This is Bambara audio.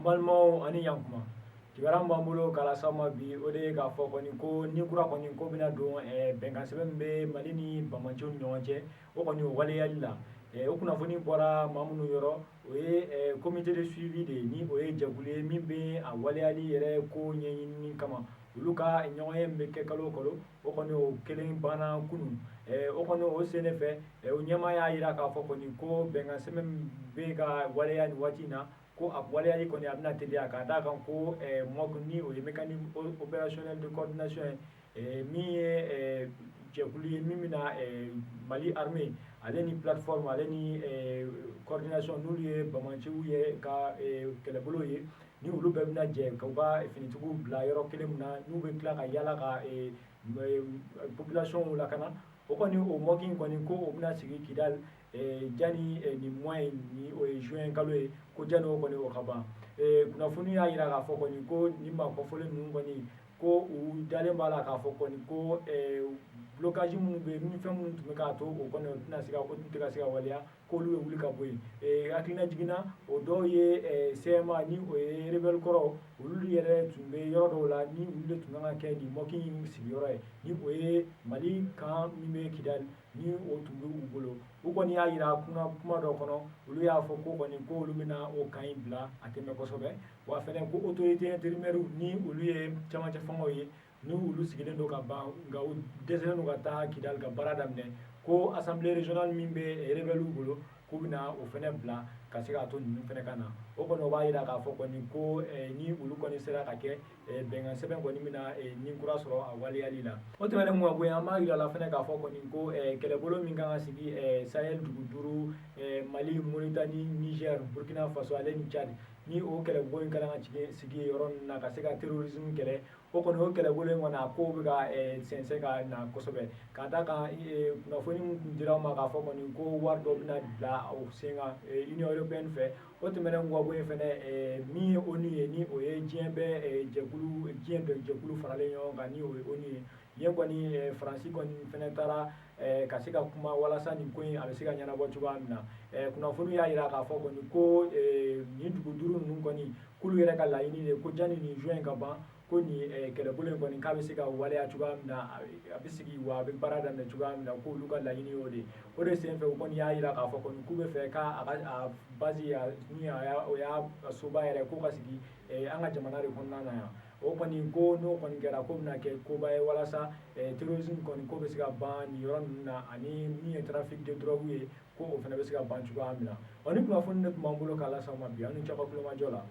Balimaw ani yankuma, kibaruya min b'an bolo k'a las'aw ma bi, o de ye k'a fɔ kɔni ko ni kura kɔni ko bɛna don bɛnkan sɛbɛn min bɛ Mali ni banbaanciw ni ɲɔgɔn cɛ, o kɔni o waleyali la. O kunnafoni bɔra maa minnu yɔrɔ, o ye comité de suivi de ye, ni o ye jɛkulu ye min bɛ a waleyali yɛrɛ ko ɲɛɲinini kama. Olu ka ɲɔgɔnye min bɛ kɛ kalo o kalo, o kɔni o kelen banna kunun. O kɔni o sen de fɛ, o ɲɛmaa y'a jira k'a fɔ kɔni ko bɛnkan sɛbɛn min bɛ ka waleya nin waati in na, ko a waleyali kɔni a bɛna teliya, k'a d'a kan ko MOC, ni o ye mécanisme opérationnel de coordination ye, min ye jɛkulu ye min bɛna Mali armée ale ni plateforme ale ni coordination, n'olu ye banbaanciw ye ka kɛlɛbolo ye, ni olu bɛɛ bɛna jɛ k'u ka finitigiw bila yɔrɔ kelen min na, n'u bɛ tila ka yala ka population lakana. O kɔni o MOC in kɔni, ko o bɛna sigi Kidali jani nin mois in, ni o ye juin kalo ye, ko jani o kɔni o ka ban. Kunnafoni y'a jira k'a fɔ kɔni ko nin maa kɔfɔlen ninnu kɔni, ko u dalen b'a la k'a fɔ kɔni ko blocage minnu bɛ yen, ni fɛn minnu tun bɛ k'a to o kɔni o tɛna se ka o tun tɛ ka se ka waleya, k'olu bɛ wuli ka bɔ yen. Hakilina jiginna, o dɔw ye CMA, ni o ye rebelle kɔrɔ, olu yɛrɛ tun bɛ yɔrɔ dɔw la, ni olu de tun kan ka kɛ nin MOC in sigiyɔrɔ ye, ni o ye Mali camp min bɛ Kidali, ni o tun bɛ u bolo. U kɔni y'a jira kuma dɔ kɔnɔ, olu y'a fɔ ko kɔni ko olu bɛna o camp in bila a tɛ mɛn kosɛbɛ. Wa fɛnɛ ko autorité intérimaire, ni olu ye cɛmancɛ fangaw ye, ni olu sigilen don ka ban, nka u dɛsɛlen don ka taa Kidali ka baara daminɛ, ko assemblée régionale min bɛ rebelle bolo, k'u bɛna o fɛnɛ bila ka se k'a to ninnu fɛnɛ ka na. O kɔni o b'a jira k'a fɔ kɔni ko ni olu kɔni sera ka kɛ, bɛnkan sɛbɛn kɔni bɛna ni kura sɔrɔ a waleyali la. O tɛmɛnen ka bɔ yen, an b'a jira la fɛnɛ k'a fɔ kɔni ko kɛlɛbolo min kan ka sigi Sahel dugu duuru, Mali, Mauritanie, Niger, Burkina Faso ale ni Tchad, ni o kɛlɛbolo in kan ka sigi yɔrɔ ninnu na ka se ka terrorisme kɛlɛ, o kɔni o kɛlɛbolo in kɔni a ko bɛ ka sɛnsɛn ka na kosɛbɛ, ka d'a kan kunnafoni min tun dira ma k'a fɔ kɔni ko wari dɔ bɛna bila o sen kan Union européenne fɛ. O tɛmɛnen ka bɔ yen fɛnɛ, min ye ONU ye, ni o ye diɲɛ bɛɛ jɛkulu, diɲɛ bɛɛ jɛkulu faralen ɲɔgɔn kan, ni o ye ONU ye, yen kɔni Faransi kɔni fɛnɛ taara ka se ka kuma walasa nin ko in a bɛ se ka ɲɛnabɔ cogoya min na. Kunnafoni y'a jira k'a fɔ kɔni ko nin dugu duuru ninnu kɔni, k'olu yɛrɛ ka laɲini de ko jani nin juin ka ban, ko nin kɛlɛbolo in kɔni k'a bɛ se ka waleya cogoya min na, a bɛ sigi wa a bɛ baara daminɛ cogoya min na, k'olu ka laɲini y'o de ye. O de senfɛ, u kɔni y'a jira k'a fɔ kɔni k'u bɛ fɛ k'a ka base, ni o y'a soba yɛrɛ, k'o ka sigi an ka jamana de kɔnɔna na yan. O kɔni ko n'o kɔni kɛra, k'o bɛna kɛ koba ye walasa terrorisme kɔni ko bɛ se ka ban nin yɔrɔ ninnu na, ani min ye trafic de drogue ye, ko o fana bɛ se ka ban cogoya min na. Wa ni kunnafoni de tun b'an bolo k'a lase aw ma bi, aw ni ce aw ka kulomajɔ la.